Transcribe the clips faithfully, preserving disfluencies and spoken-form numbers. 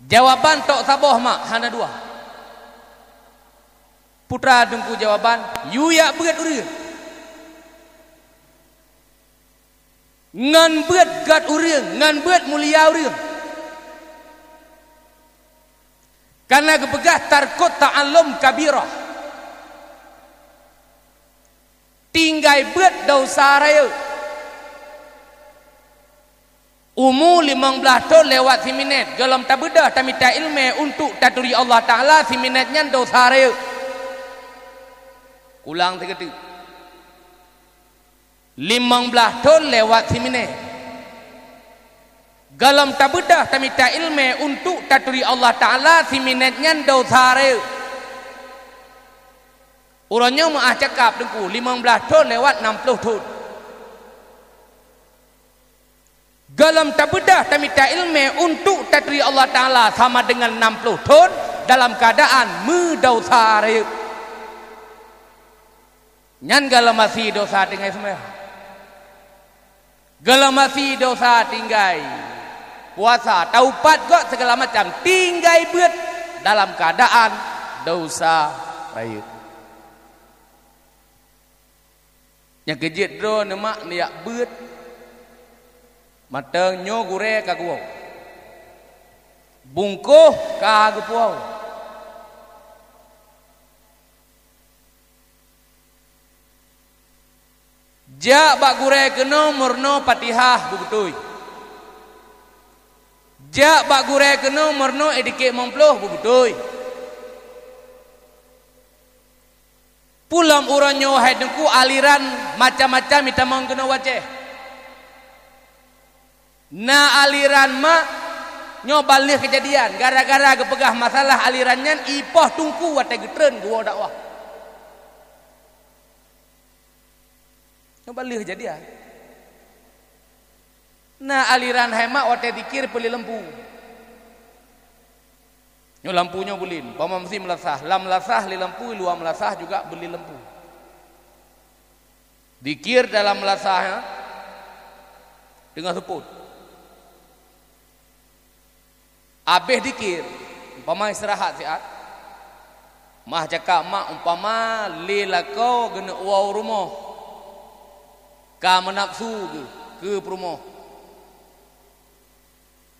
Jawaban tok saboh mak, hana dua. Putra Teungku jawaban, yue jak beuet ureuëng. Ngon beuet gét ureuëng, ngon beuet mulia ureuëng. Karena geupeugah tarkut ta'allum kabirah. Tinggai beuet desya rayeuk. Umu limong blaih thon lewat siminét, gohlom tabeudôh tamita iéleumé untuk taturi Allah Taala, siminét nyan desya rayeuk. Kulang sigoe teuk. Limong blaih thon lewat siminét. Gohlom tabeudôh tamita iéleumé untuk taturi Allah Taala, siminét nyan desya rayeuk. Uroe nyoe meu'ah cakap Teungku, limong blaih thon lewat nam ploh thon. Gohlom tabeudôh tamita iéleumé untuk taturi Allah Taala sama deungon nam ploh thon dalam keuadaan meudesya rayeuk. Nyan gohlom asie desya tinggai seumayang. Gohlom asie desya tinggai puasa, taupat gét segala macam, tinggai beuet dalam keuadaan desya rayeuk. Nyang keu jeuet droeneuh mak neujak beuet, mantong nyoe gurée ka geuwoe. Bungkôh ka geupuwoe. Jak bak gurée keunoe meurunoe Fatihah beubeutôi. Jak bak gurée keunoe meurunoe itikét limong ploh beubeutôi. Peulom uroe nyoe hai Teungku aliran macam-macam itamong keunoe u Aceh. Na aliran mak nyoe ban lheueh keujadian gara-gara geupeugah masalah aliran nyan ipoh Teungku watée geutreun geuwoe dakwah. Nyoe ban lheueh keujadian. Na aliran hai mak watée zikir peulé lampu. Nyoe lampu nyoe beulén, umpama meusi meulasah, lam meulasah lé lampu, luwa meulasah juga beulén lampu. Zikir dalam meulasah, ya, teungoh seupôt. Abéh zikir, umpama istirahat siat, mah cakap mak umpama lé lakoe geuneuk woe u rumoh, ka meunafsu geuh keu peurumoh.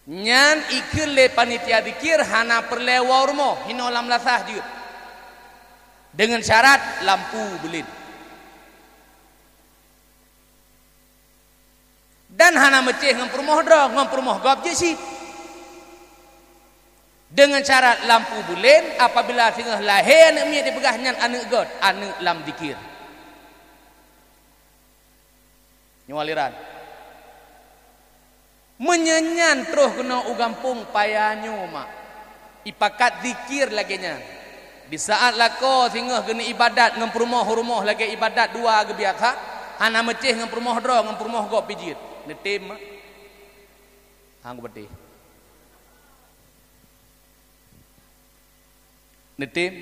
Nyan ikheun lé panitia zikir hana peureulée woe u rumoh, hinoe lam meulasah jeuet. Deungon syarat lampu beulén. Dan hana meucéh ngon peurumoh droe, ngon peurumoh gob jeuet cit. Deungon syarat lampu beulén, apabila singoh lahé aneuëk miet jipeugah nyan aneuëk göt, aneuëk lam zikir. Nyoe aliran. Meunyoe nyan troh keunoe u gampông paya nyoe mak, ipakat zikir lagée nyan. Di saat lakoe singoh geuneuk ibadat ngon peurumoh u rumoh lagée ibadat dua geubiasa, hana meucéh ngon peurumoh droe ngon peurumoh gob pih jeuet. Neutem mak? Hang kupeuteh. Neutem?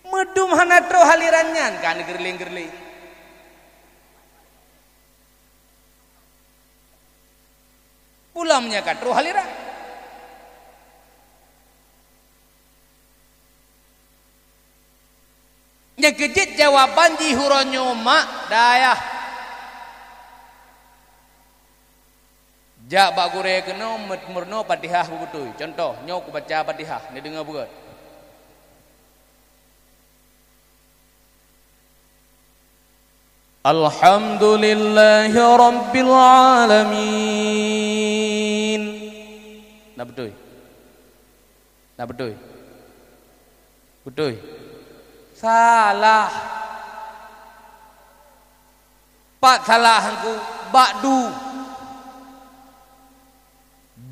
Meudum hana troh aliran nyan ka neugeureuléng-geureuléng. Pulang meunyoe ka troh aliran. Nyang keu jeuet jawaban jih uroe nyoe mak dayah. Jak bak gurée keunoe meut-, meurunoe Fatihah beubeutôi. Contoh, nyoe kubaca Fatihah, neudeungoe beugét. Alhamdulillahirabbil alamin. Na beutôi? Na beutôi? Beutôi? Salah. Pat salah Teungku, bak du.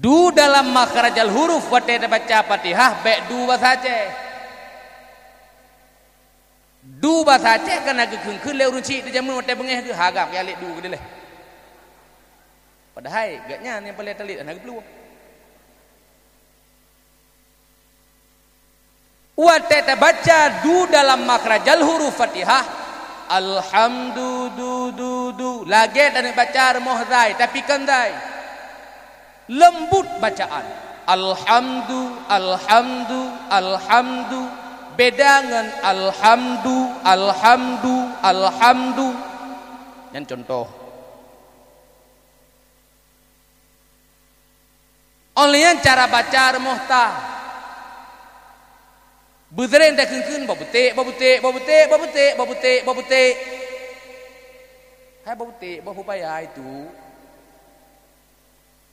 Du dalam makhrajal huruf watée tabaca Fatihah bék du basa Aceh. Du basa Aceh ka na geukheun-kheun lé ureuëng chik di jameun watée beungéh geuh, hagab ya lé du keudeh. Padahai gobnyan nyang paleng talét hana geuplueng. Watée tabaca du dalam makhrajal huruf Fatihah, alhamdu du du du, lagée taneuk baca rumoh zai, tapi kon zai. Leumbut bacaan. Alhamdu, alhamdu, alhamdu. Beda ngon alhamdu, alhamdu, alhamdu. Nyan contoh. Óh lheueh nyan cara baca rumoh ta. Beuseuréng takheun-kheun, "Boh beuték, boh beuték, boh beuték, boh beuték, boh beuték, boh beuték." Hai boh beuték, boh peupaya itu.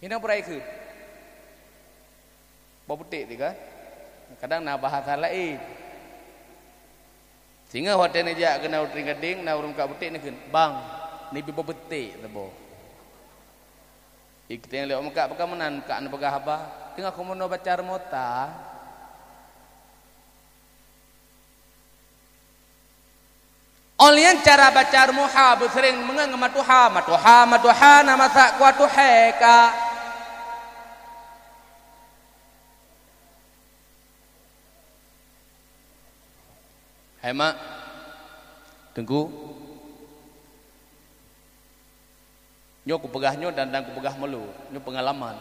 Hina peurai kheun. Boh beuték teuh kan? Kadang na bahasa laén. Singoh watée neujak keunan u Trienggadeng, na ureuëng ka beuték neukheun, "Bang, neubi boh beuték saboh." Ikeuteung lé meukat peugah meunan, meukat neupeugah haba. Teungoh keumeunyoe baca rumoh ta. Óh lheueh nyan cara baca rumoh ha beuseuréng meungon ngon matuha, matuha, matuha na masak kuah tuhé ka. Hai mak, Teungku, nyoe kupeugah nyoe dan, dan kupeugah meulhô, nyoe peungalaman.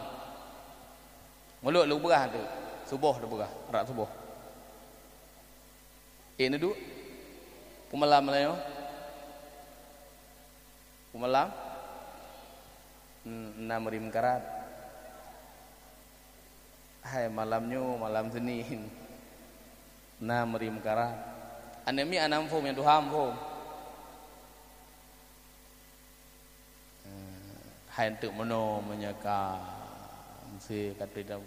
Meulhô lôn peugah tu, suboh lôn peugah, rab suboh. Eh, neuduek. Peumalam lah nyoe. Peumalam. Hmm, na meuri meukarat. Hai malam nyoe, malam Senin. Na meuri meukarat. Aneuk miet hana muphom, nyang tuha muphom. Eh, hai eunteuk meunoe meunyoe ka meusé ka teuidong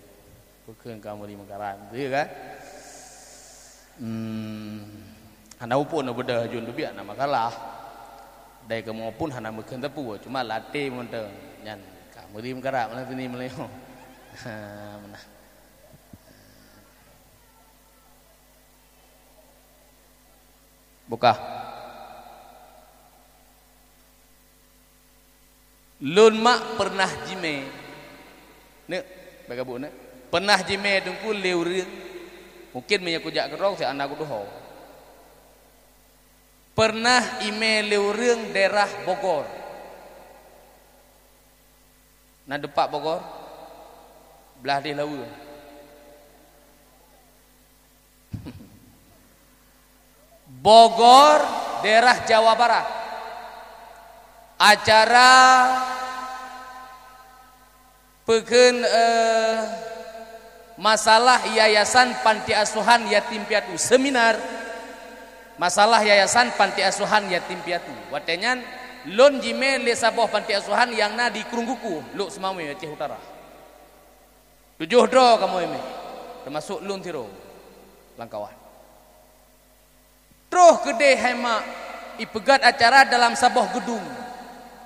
peukheun ka meuri meukarat, beutôi kan? Hmm, hana upon na beudôh jun teubiet na masalah. Dai kamoe pun hana meukheun teupeu, cuma lam até mantong nyan ka meuri meukarat meunan sini meulayeue. Ha, meunan. Bukah. Lôn mak peureunah jimé. Neuk, bèk gabuk neuk. Peureunah jimé Teungku lé ureueng. Mungken meunyoe kujak keudroe, si hana kutuho. Peureunah imé lé ureueng daerah Bogor. Na teumpat Bogor? Blah deh laweue. Bogor, daerah Jawa Barat. Acara peukheun, eh, masalah Yayasan Panti Asuhan Yatim Piatu, seminar masalah Yayasan Panti Asuhan Yatim Piatu. Watèe nyan, lôn jimé lé saboh panti asuhan nyang na di Krueng Kukuh, Lhokseumawe, Aceh Utara. Tujoh droe kamoe imé, teumasok lôn sidroe lam kawan. Troh keudeh hai mak, ipeugét acara dalam saboh geudung,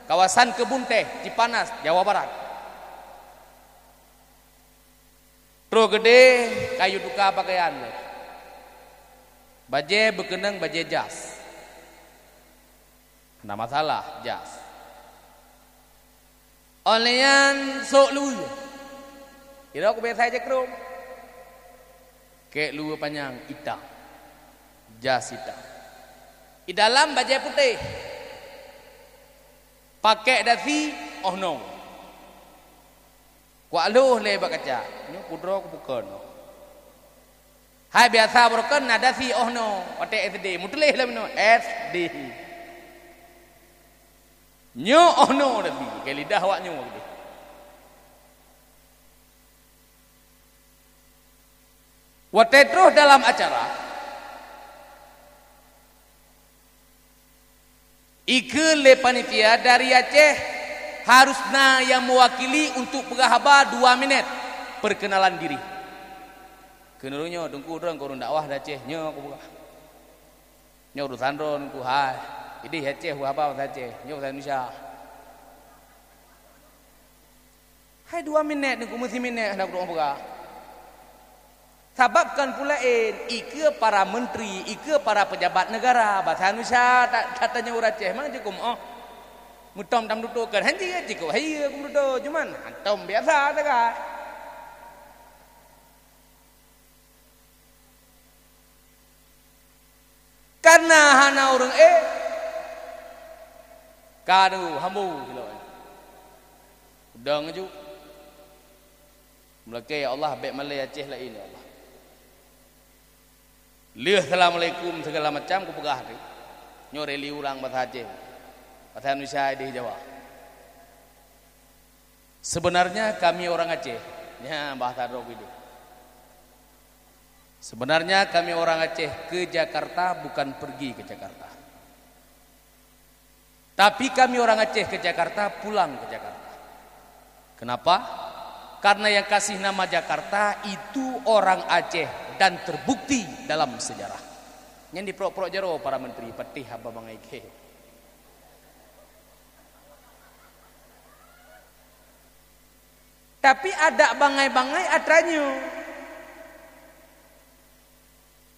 kawasan Keubun Teh, Cipanas, Jawa Barat. Troh keudeh kayue tuka pakaian lé. Bajée beukeunong bajée jas. Hana masalah, jas. Óh lheueh nyan sôk luweue. Sidroe keubiasa jikrueng. Kek luweue panyang itam. Jas itam. Di dalam bajée putéh. Pakek dasi, oh no. Kuak lhôh lé bak kaca, nyoe kudroe kubukon. Hai biasa bukon na dasi oh no, watèe S D, meutuléh lam inoe S D. Nyoe oh no dasi, keu lidah awak nyoe deh. Watèe troh dalam acara, ikheun lé panitia dari Aceh harus na nyang meuwakili untuk peugah haba dua minèt perkenalan diri. Kheun ureueng nyoe, Teungku, droe keu ureueng dakwah dari Aceh, nyoe kupeugah. Nyoe urosan droe Teungku, hai. Idéh Aceh, haba bahasa Aceh, nyoe bahasa Indonesia. Hai dua minèt Teungku, meusiminèt hana kudong peugah. Sabab kon peue laén, ikeue para menteri, ikeue para pejabat negara, bahasa Indonesia ta-, tatanyoe ureueng Aceh memang cukôp oh. Meutom tam tutoe kan, hanjeuet cukôp, hai iya, aku meututoe, cuman hantom biasa sagai. Kareuna hana ureueng ék, ka deungoe hambo silop nyan. Udong ju. Meulakée, ya Allah, bék malée Aceh laén, ya Allah. Lheueh assalamualaikum segala macam kupeugah teuh. Nyoe reli urang bahasa Aceh. Bahasa Indonesia di Jawa. Sebenarnya kami orang Aceh. Nya bahasa droe ideh. Sebenarnya kami orang Aceh ke Jakarta bukan pergi ke Jakarta. Tapi kami orang Aceh ke Jakarta pulang ke Jakarta. Kenapa? Karena yang kasih nama Jakarta itu orang Aceh dan terbukti dalam sejarah. Nyan diprok-prok jaroe para menteri, patéh haba bangai khe. Tapi adak bangai-bangai atra nyoe.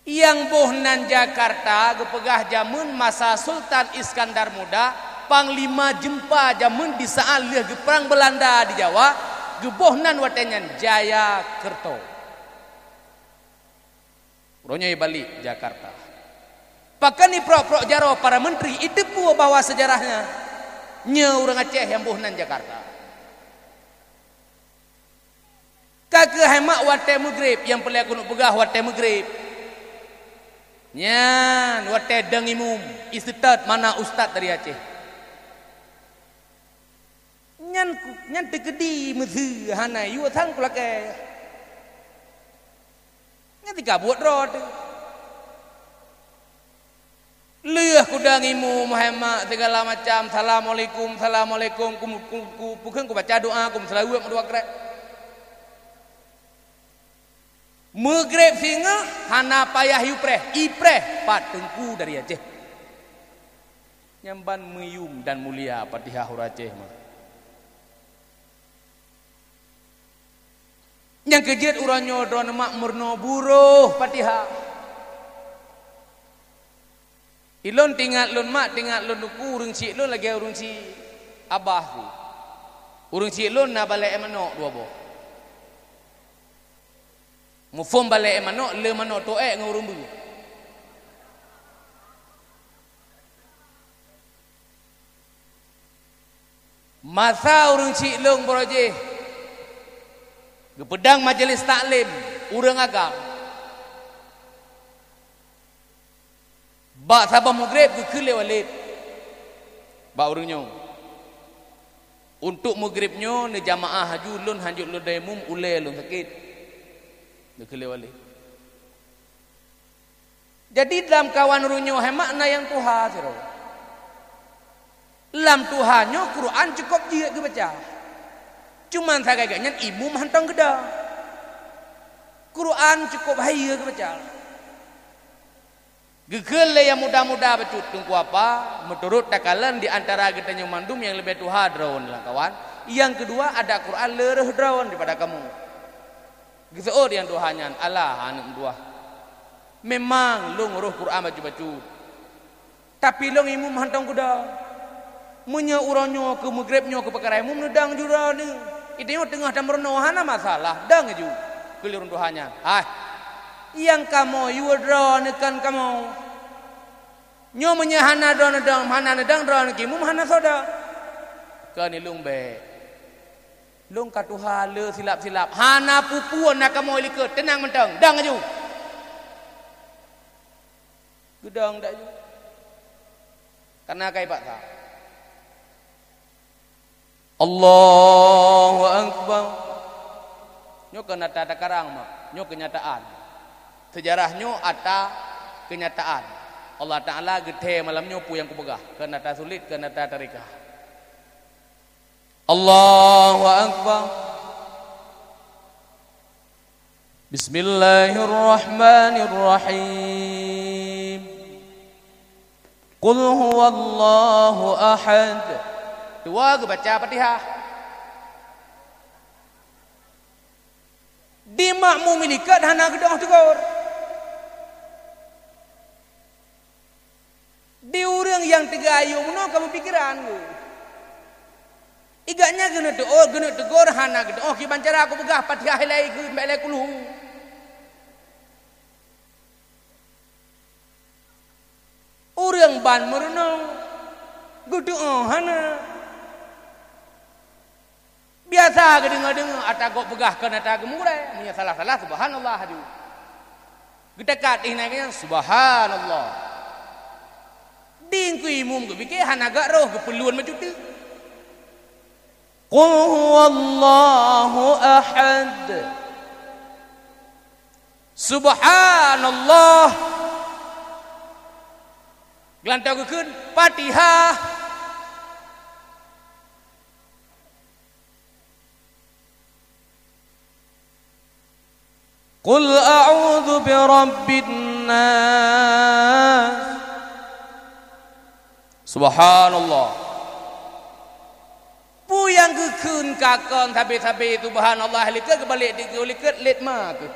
Nyang boh nan Jakarta geupeugah jameun masa Sultan Iskandar Muda, Panglima Jeumpa jameun di saát lheueh geuprang Beulanda di Jawa, geuboh nan watée nyan Jayakerto. Uroe nyoe ibalek Jakarta. Pakon iprok-prok jaroe para menteri, iteupeue bahwa sejarahnya nyoe ureuëng Aceh nyang boh nan Jakarta. Ka keuh hai mak watée meugreb, nyang peureulée keuneuk peugah watée meugreb. Nyan watée dong imum, iseutôt mana ustaz dari Aceh. Nyan, nyan teukeudi meuseu hana yue sang kulakée. Nyan tika buet droe teuh. Lheueh kudong imum hai mak segala macam, "Assalamualaikum, assalamualaikum," ku, ku, ku, peukheun kubaca doa, ku meuseulaweuet meudua krek. Meugreb singoh hana payah yue preh, ipreh pat teungku dari Aceh. Nyan ban meuyum dan mulia Fatihah ureuëng Aceh mah. Nyang keujeuet uroe nyoe droeneuh mak meurunoe buroh Fatihah. Ilôn tingat lôn mak, tingat lôn teungku, ureuëng syiek lôn lagée ureuëng syiek abah su. Ureuëng syiek lôn na balée manok dua boh. Muphom balée manok, le manok toék ngon ureuëng beuh. Masa ureuëng syiek lôn baroe jih geupeudong majelis taklim ureuëng agam, bak saboh meugreb geukheun lé walét bak ureuëng nyoe, "Untuk meugreb nyoe neujamaah haju, lôn hanjeuet lôn dong imum, ulée lôn sakét," geukheun lé walét. Jadi lam kawan ureuëng nyoe hai mak na nyang tuha sidroe. Lam tuha nyoe Quran cukôp jeuet geubaca. Cuman sagai-gai nyan imum hántom geudong. Quran cukôp hayeue geubaca. Geukheun lé nyang muda-muda bacut, "Teungku apa, meuturot takalon di antara geutanyoe mandum nyang leubeh tuha droeneuh lam kawan. Nyang keudua, adak Quran le rhoh droeneuh daripada kamoe." Geuseuôt nyang tuha nyan, "Alah, aneuëk meutuah. Memang lôn rhoh Quran bacut-bacut, tapi lôn imum hántom geudong. Meunyoe uroe nyoe keu meugreb nyoe keu peukara imum neudong ju droeneuh, geutanyoe teungoh tameurunoe hana masalah, dong ju," kheun lé ureuëng tuha nyan. "Hai, nyang kamoe yue droeneuh kon kamoe. Nyoe meunyoe hana droeneuh dong, hana neudong droeneuh keu imum hana soe dong." "Kon ilôn bék. Lôn ka tuha le silap-silap, hana peue-peue na kamoe likot, teunang mantong, dong ju." Geudong dak ju. Kana kai paksa. Allahu Akbar. Nyoe kon ata takarang mak, nyoe keunyataan. Seujarah nyoe ata keunyataan. Allah Taala geuthée malam nyoe peue nyang kupeugah, kon ata sulet, kon ata tarekah. Allahu Akbar. Bismillahirrahmanirrahim. Qul huwallahu ahad. Dua geubaca Fatihah. Di makmum likot hana geudoh teugor. Di ureuëng nyang teuga ayue meunoe ka meupikeran geuh. Igat nyan keuneuk teuôt, keuneuk teugor hana geudoh kiban cara kupeugah Fatihah ilai keu mbek ilai kulhu. Ureuëng ban meurunoe, geudoh hana. Biasa geudeungoe-deungoe, ata gob peugah kon ata geumurée, meunyoe salah-salah, subhanallah aju. Geutakat inan nyan, subhanallah. Dingkui imum geupike hana gak roh, geupeulon meucuti. Qul huwallahu ahad. Subhanallah. Geulantoe geukheun Fatihah. Qul a'udzu birabbin nas. Subhanallah. Peue nyang geukheun ka kon sabe-sabe subhanallah, likot geubalek dikeue likot let ma keuh.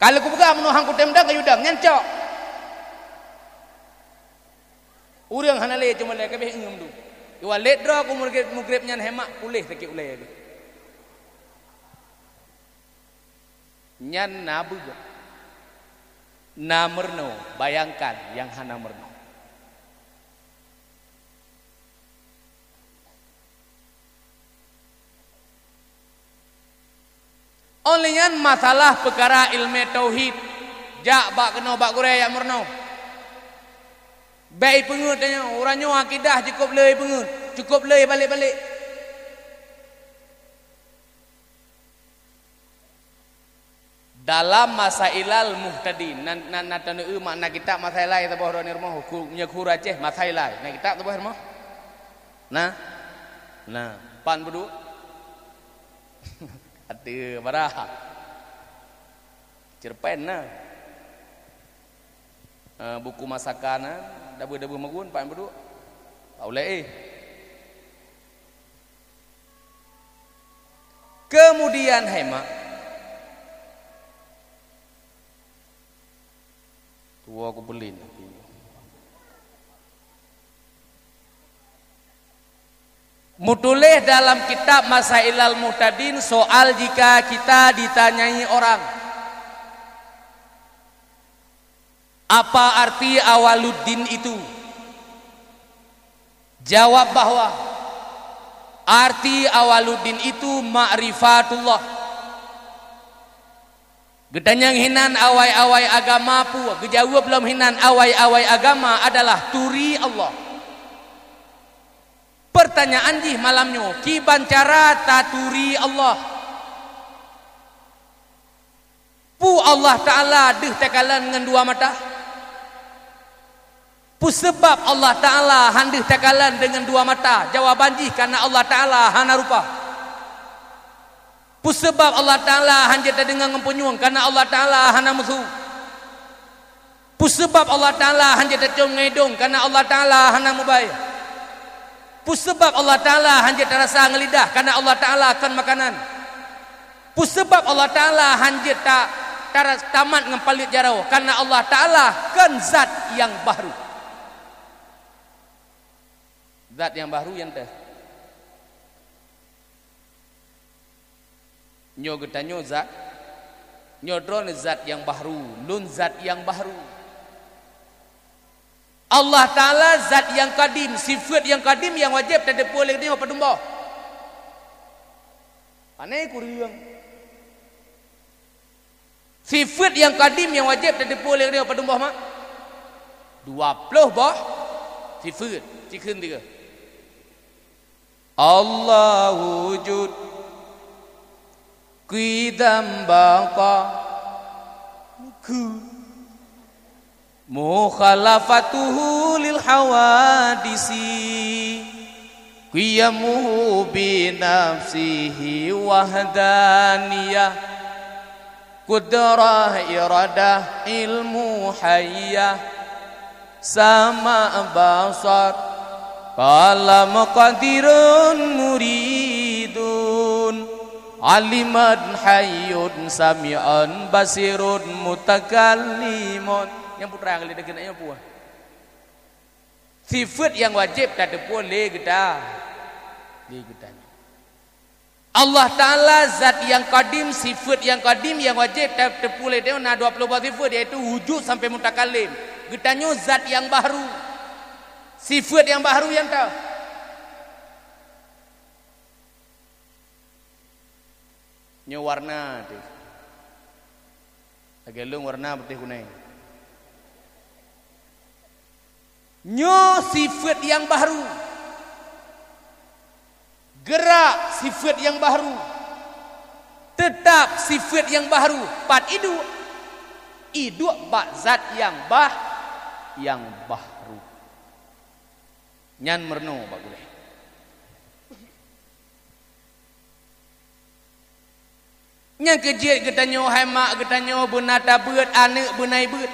Ka lheueh kupeugah meunoe han kutem dang kayue dang, nyan cok. Ureuëng hana lé cuma lé kabeh ngeum du. Iwa let droe ku mugreb, mugreb nyan hemak puléh sakét ulée geuh. Nyan na beugét. Na meurunoe, bayangkan nyang hana meurunoe. Óh lheueh nyan masalah peukara iéleumé tauhid, jak bak keunoe bak gurée nyang meurunoe. Bék ipeungeuet tanyoe, uroe nyoe akidah cukôp le ipeungeuet, cukôp le ibalek-balek. Dalam Masailal Muhtadin, nan, nan, nan taneuk makna kitab Masailai saboh droeneuh rumoh, ku, nyoe ku Aceh, Masailai. Na kitab saboh rumoh? Na? Na. Pan peuduek? Até barah. Cerpen na. Ah, buku masakan na, dabeue-dabeue magun, pan peuduek? Pak ulée, eh. Keumudian hai mak, tuwo kupeulin. Meutuléh dalam kitab Masailal Muhtadin soal jika kita ditanyai orang, "Apa arti Awaluddin itu?" Jawab bahwa arti Awaluddin itu ma'rifatullah. Geutanyong hinan awai-awai agama peue? Geujaweueb lom hinan awai-awai agama adalah turi Allah. Peurtanyaan jih malam nyoe, kiban cara taturi Allah? Peue Allah Ta'ala deuh takalon ngon dua mata? Peue sabab Allah Ta'ala han deuh takalon deungon dua mata? Jawaban jih, karena Allah Ta'ala hana rupa. Peue sabab Allah Ta'ala han jeuet tadeungoe ngon punyueng? Karena Allah Ta'ala hana musu. Peue sabab Allah Ta'ala han jeuet tacom ngon idong? Karena Allah Ta'ala hana mubai. Peue sabab Allah Ta'ala han jeuet tarasa ngon lidah? Karena Allah Ta'ala kon makanan. Peue sabab Allah Ta'ala han jeuet ta-, tara-, tamat ngon paleuet jaroe? Karena Allah Ta'ala kon zat nyang bahru. Zat nyang bahru nyan teuh. Nyoe geutanyoe zat, nyoe droeneuh zat nyang bahru, lôn zat nyang bahru. Allah Ta'ala zat nyang kadim, sifeuet nyang kadim nyang wajéb tateupeue lé geutanyoe padum boh? Pane kureueng. Sifeuet nyang kadim nyang wajéb tateupeue lé geutanyoe padum boh mak? Dua ploh boh sifeuet. Cikheun tiga. Allahu wujud, qidam, baqa, khu, mukhalafatuhu lil hawadisi, qiyamuhu bi nafsihi wahdaniyah, qudrah, iradah, ilmu, hayyah, sama', basar, qalam, qadirun, muridun, alimun, hayyun, sami'un, basirun, mutakallimun. Nyang putra nyang lé deukeue nyan peue? Sifeuet nyang wajéb tateupeue lé geuta-, lé geutanyoe. Allah Ta'ala zat nyang kadim, sifeuet nyang kadim nyang wajéb ta-, teupeue lé geutanyoe na dua ploh boh sifeuet, yaitu wujud sampoe mutakallim. Geutanyoe zat nyang bahru. Sifeuet nyang bahru nyang ta-, Nyoe warna teuh. Lagée lôn warna putéh kunéng. Nyoe sifeuet nyang bahru. Geurak sifeuet nyang bahru. Teutap sifeuet nyang bahru. Pat iduek? Iduek bak zat nyang bah, nyang bahru. Nyan meurunoe bak gurée. Nyang keu jeuet geutanyoe hai mak geutanyoe beuna tabeuet aneuëk beuna ibeuet.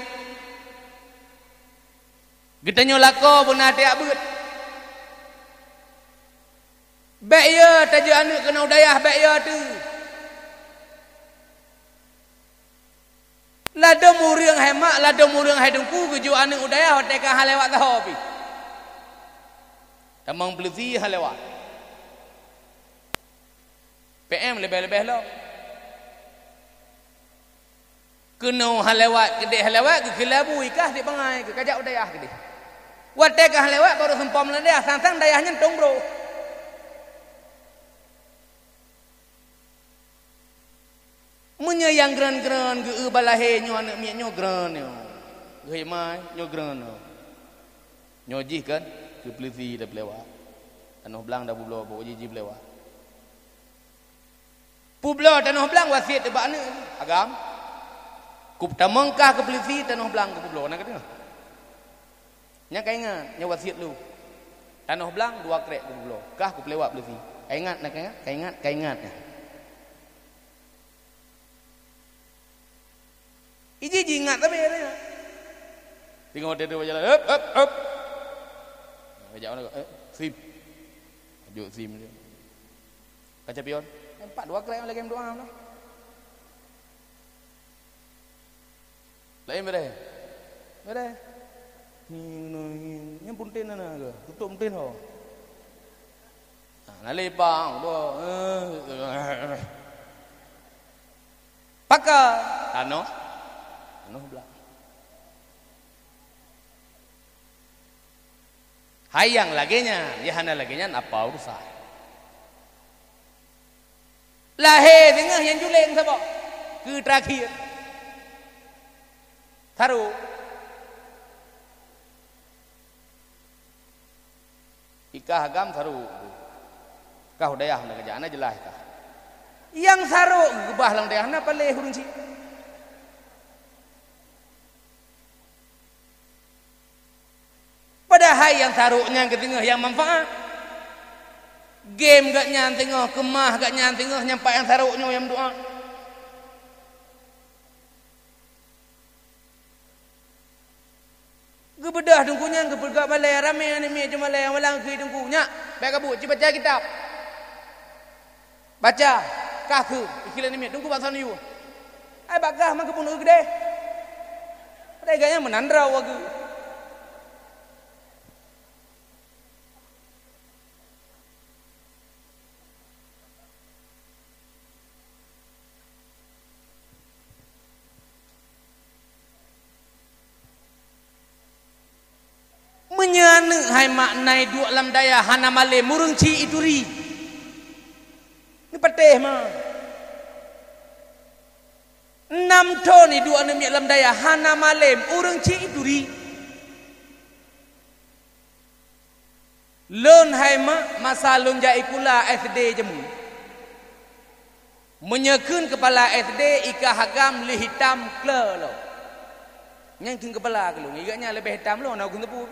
Geutanyoe lakoe beuna tajak beuet. Bék yo tajak aneuëk keunoe u dayah, bék yo teuh. Ladom ureuëng hai mak, ladom ureuëng hai teungku geujok aneuëk u dayah watée ka hana lewat saho pih. Tamong peuleusi hana lewat. P M leubeh-leubeh lom. Keunoe hana lewat, keudeh hana lewat, geukheun lé abu i kah di bangai, geukajak u dayah keudeh. Watée ka hana lewat, barô seumpom lam dayah, sang-sang dayah nyan tông brôk. Meunyoe nyang grön-grön geu-eu bak lahé nyoe aneuëk miet nyoe grön nyoe. Geuhôi mai nyoe grön nyoe. Nyoe jih kan keu peuleusi dan peulewat. Tanoh blang dan peubloe bak jih jih peulewat. Peubloe tanoh blang wasiet bak aneuëk agam. Kup tamong kah keu peuleusi tanoh blang keu peubloe na ka deungoe. Nyang ka ingat, nyoe wasiet lôn. Tanoh blang dua krek keu peubloe, kah keu peulewat peuleusi. Ka ingat na ka ingat, ka ingat, ka ingat nyan. Iji ji ingat tapi ada. Tengok dia tu berjalan, hop hop hop. Kejap mana kau? Eh, sim. Jok sim dia. Kaca pion. Empat dua kali lagi doa mana? Lain bere. Bere. Ni ni ni puntin na ke? Tutup puntin ho. Nah, nalipang tu. Pakai tanoh. Tanoh belah. Hai nyang lagée nyan, nyang hana lagée nyan apa urusan? Lahé singoh nyang juleng saboh keu terakhir. Sarok. Ikah agam sarok. Kah u dayah na keujak na jeulaih kah. Nyang sarok geubah lam dayah na paléh ureuëng cit. Padahai nyang sarok nyan keuteungoh nyang manfaat. Game gak nyan teungoh, keumah gak nyan teungoh, nyang pat nyang sarok nyoe nyang meudoa. Geubeudôh teungku nyan geupeugah malée ramé aneuëk miet jeumalée nyang malang keu teungku nyak bék kabuet ci baca kitab. Baca kah kheueh ikhilan nimiet teungku bak son yue. Ai bak kah mangkeupeue geudeh. Padahai gaya meunan droe wageue. Meunyoe aneuëk hai mak nai duek lam dayah hana malem ureuëng ci ituri. Neupatéh ma. Enam thon iduek aneuëk miet lam dayah hana malem ureuëng ci ituri. Lôn hai mak masa lôn jak ikula S D jameun. Meunyoe kheun keupala S D ikah agam lé hitam kle lom. Nyan kheun keupala keu lôn, igak nyan leubeh hitam lom na kheun teupeu.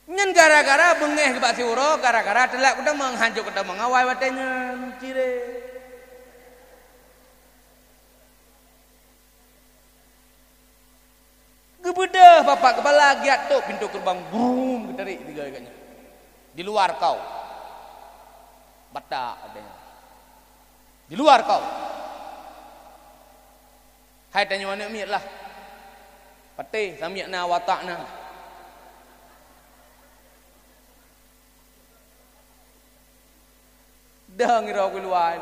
Nyan gara-gara beungéh bak siuroe, gara-gara teulat kutamong, hanco kutamong awai watée nyan ciré. Geubeudôh bapak keupala giat tok pintoe keurbang brum geutarék tiga kali nyan. Di luar kau. Batak ada. Di luar kau. Hai tanyoe aneuëk miet lah. Patéh sami'na wa ata'na. Dang ira keuluwa.